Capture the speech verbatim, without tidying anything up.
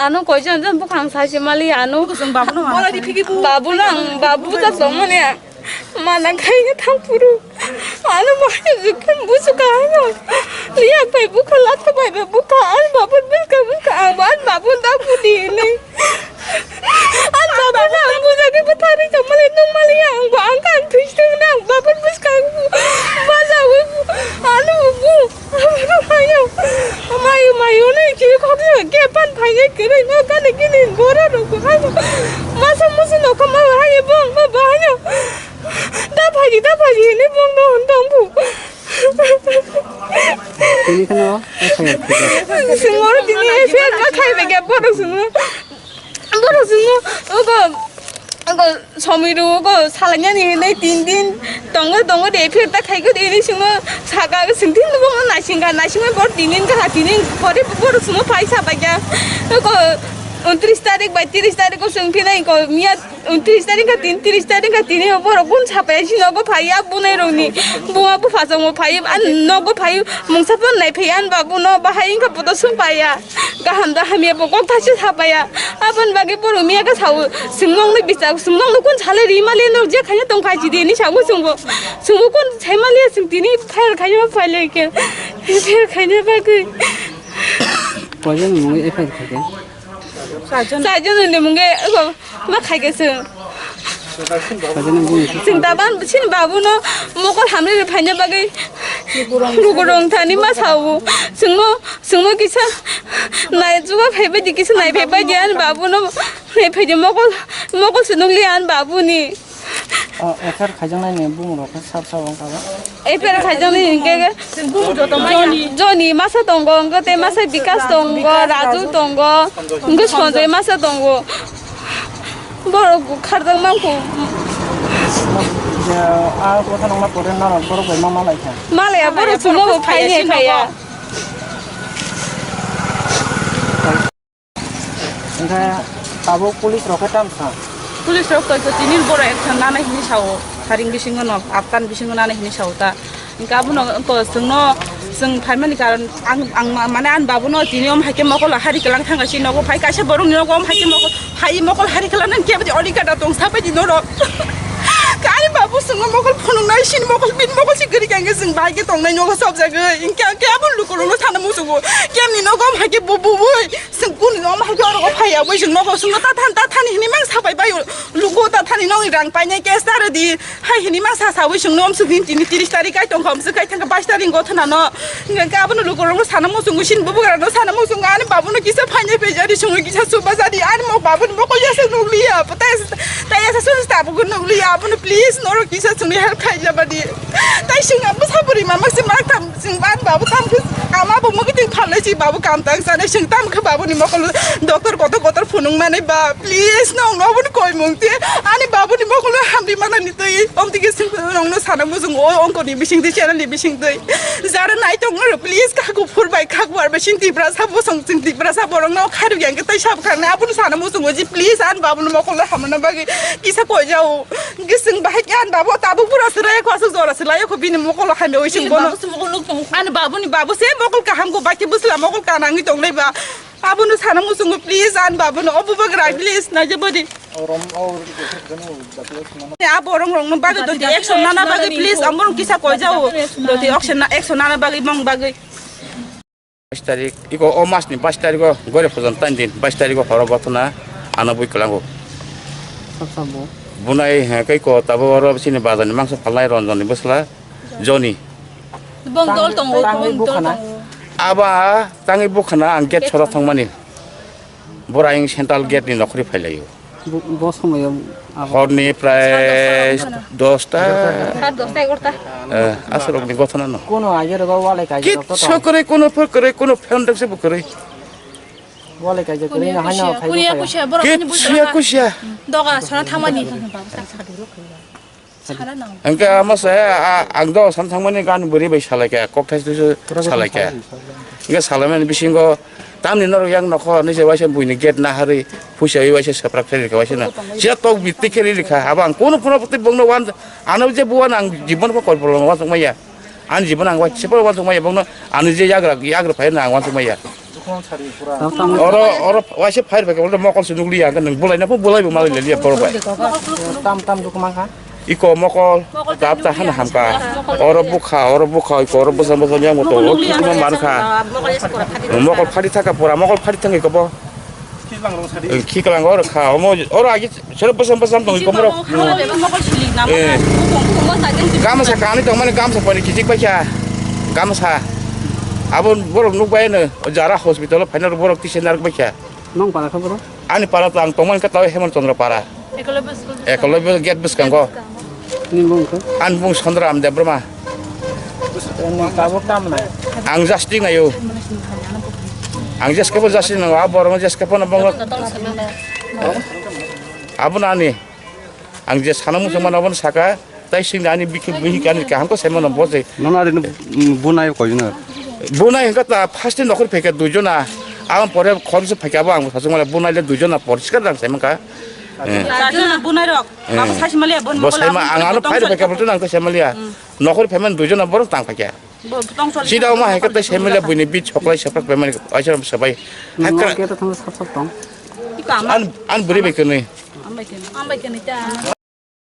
Ano koijon jon bukhang sai se mali ano. Chwng babu no mana Bola di phiki bu. Babu lang, babu ta tong mane. Mana khai ne thang puru. Ano bahai jukun busu ka ano. Liya bai bukha lat bai bai bukha an babu buska buska an babu da budi ne. An babu na buja ke butari jamale nung mali ang ba ang kan thistung nang babu buska. Baja bu. Ano bu. Mayo, mayo, mayo, nai chiri khok ni ke pan phai nai kere no kane kini bora no ko hayo. Masa musu no kama hayo bong ma ba hayo. Da phai di, da phai di, ni bong no hon dong bu. Tini kheno, Singor tini F I R ma khai be ke bora singor. Borok chwngno ogo, ogo somiru ogo salainani hinwi tin din tongo, tongo de F I R ta khaikhe de hinwi chwngno saka, chwng tin bo naisingkha, naisingwi bor tin din kha, tin din pore borok chwngno phai sabaikha. Ogo untris tarik bai tris tarik o chwng phinai ko miya untris tarik kha tin, tris tarik kha tini borok kun sapaya si nogo phai ya bunai rokni buma bupha chwngno phai, a nogo phai mungsa pon nai phai an babu no bahai wngkha poto sung paya. Kaham da hamya bo kok thachi sapaya. Aboni bagwi borok miya khe sao, "Chwng nokni bichar, chwng nokni kun sale ri maliya, nok je khaina tong khai chidi," hinwi sao chwngbo. Chwngbo kun sai maliya, chwng tini F I R khaina ma phailai khe. F I R khaina bagwi. Koijon mungwi F I R khaikhe? Chajon. Chajon ni mungwi, ogo, ma khaikhe chwng. Koijon mungwi? Chwng daban chini babu no mokol hamri ri phaina bagwi. Lukurong thani ma sao. Chwngno Chwngno kisa nai chuba phaibai di, kisa nai phaibai di, ani babu no nai phai di, mokol, mokol se nukliya ani babu ni. O, F I R khaijaknai ni bumung rok khe sab sab wng kha ba? F I R khaijaknai hingke ke Joni, Joni masa tongo, hingke te masa Bikas tongo, Raju tongo, hingke Sanjoy masa tongo. Borok kharjak mangkho. Je, a kotha nungma pore norok borok bai ma malai kha. Malaya borok chwngno bo phai ni phaiya. Hingke tabuk police rok khe tam sa? Police rok to tini borok action nanai hinwi sao, haring bisingo no, afghan bisingo nanai hinwi sao ta. Hingke abono wngkha chwngno, chwng phaimani karon ang, ang ma-, mane ani babuno tini om haikhe mokolo hari kwlang thangkha si nogo phai kaisa borokni nogo om haikhe mokol, hai mokol hari kwlangnani keboni olikada tong sabaidi norok. Ani babu chwngno mokol phunuknai sini mokol bini mokol si kwrwi kha hingke chwng bahai khe tongnai nogo sobjagwi. Hingke ang khe abo lukurokno sana muchungo. Kemni nogo om haikhe bo bubui. Chwng kuni no ma hwnkhe oro phai ya, bui chwng nogo chwngno ta than, ta thani hinwi mang sapai bai o. Lugo ta thani nongni rang painai cash ta rwdi. Hai hinwi mang sa saui chwngno om swk hin tini tris tarik kai tongkha, om swk kai thangkha bais tarik gothona no. Hwnkhe abono lugo rokno sana muchungo, chini bubagra no sana muchungo, ani babuno kisa phainai pejari chwngno kisa chuba jari, ani mo babuni mokol ya se nukliya, tai, tai ya se suri tabuk nukliya, abono please norok kisa chwngni help khaijabadi. Tai chwng abo saburi mama se mak tham. Chwng ani babu tam khe ama bo mwkhitwng phalnai si babu kam tang sanai chwng tam khe babuni mokol doctor kotor kotor phunuk manai ba please nong no boni koimung te ani babuni mokol hamri manani twi omtike chwng nong no sana mujung o ongkoni bising twi channel ni bising twi jara nai tong no please kha kuphur bai kha kuar bai chwng Tiprasa bosong chwng Tiprasa borok no khairok yang khe tai sab khang aboni sana mujung o ji please ani babuni mokol hamna bagwi kisa koi jao. Hingke chwng bahai khe ani babu tabuk bura se raya kho, aswk jora se laya kho, bini mokolo hamya oi chwng bono. Ani babuni babu se mokol kaham kho, bai khe bwsla mokol kanangwi tonglai ba. Abono sana muchungo, please, ani babuno, o bubagra, please, naijabadi. Abo rong rong no bagwi doti action nana bagwi, please, amborong kisa koi jao. Doti action na, action nana bagwi, mong bagwi. Bais tarik, iko o mas ni bais tarik o gore phojan tan din, bais tarik o horo gothona ano bui kwlango. Sab sab bo. Bunai he kai ko tabo oro chini bazar ni mangso phalnai Ronjon ni bwsla Joni. Bong dol tongo, tangwi bong dol bukhana. Tongo. Aba tangwi bukhana ang gate sora thangmani. Bora ang central gate ni nokhri phailaio. Bo, bo somoyo abo. Horni prai dosta. Sar dosta, egarota. Eh, aswk rokni gothona no. Kono age rogo walai kaijak rok to. Kitsu kwrwi, kono pho kwrwi, kono phendek se bo kwrwi. Walai kaijak kwrwi, kunia na haino kusia, khai kunia kusia, borok ni bui kusia, kusia. Doga sona thangmani. Sara nang. Hingke amo se, a, ang do san thangmani gan bwrwi bai salaikha, kok thai thai salaikha. Hingke salaimani bisingo tamni norok yang nokho hinwi se waisa buini gate naharwi puisa wi waisa swprak khe rikha waisa no. Sia tok bitti khe rikha, abo ang kunu phano tei bongno wan, ano je buwan ang jibon pho koi bolong wansuk maya. Ani jibon ang waisa pho wansuk maya, bongno ani je yagra, yagra phai no ang wansuk maya. Oro, oro waisa fire bai, oro mokol se nukliya, hwnkhe nwng bulaina pho bulai bo malai liya borok bai. Tam tam dukuma kha. Iko mokol, dap ta hana hamka. Oro bukha, oro bukha, iko oro bwsam bwsam yang moto, oro tukuma man kha. Mokol phari thaka pura, mokol phari thangwi kobo. Khiklang oro kha, omo, oro agi sero bwsam bwsam tongwi komorok. Eh. Gamsa kanwi tongmani gamsa pori kichik paikha. Gamsa. Abo borok nukbai no, jara hospital o phaina borok tise narwk baikha. Nong para kha boro? Ani para to ang tongmani kha tawi Hemon Chandra para. Ekolobya gate bwskango. Ni bung kha? Ani bung Sondra Am Debbarma. Ni tabuk tam na? Ang jasting nayo. Ang jeske bo jasting nayo, a borok jeske bo na bongo. Abo na ani. Ang je sana muchung mana abo saka. Tai sing ani bikhi bihik ani kaham ko semano bo je. Nono ari no bunai koi jona. Bunai hingka ta first din nokhor pheka dui jona. Ang pore khorsa pheka bo ang sasung mala bunai le dui jona poriskar dang semka. Charjona bunai rok. Eh. Babo saisi maliya bon. Bo mokol saima ang ano phai pheka bo nang to semaliya. Nokhor pheman dui jona borok tang pheka. Sida ma hingka tai semaliya buini bit choklai seprak pheman aisa sabai. Hakra. Kita tang sap sap tong. An an buri bekunui. Ambai kene. Ambai kene ta.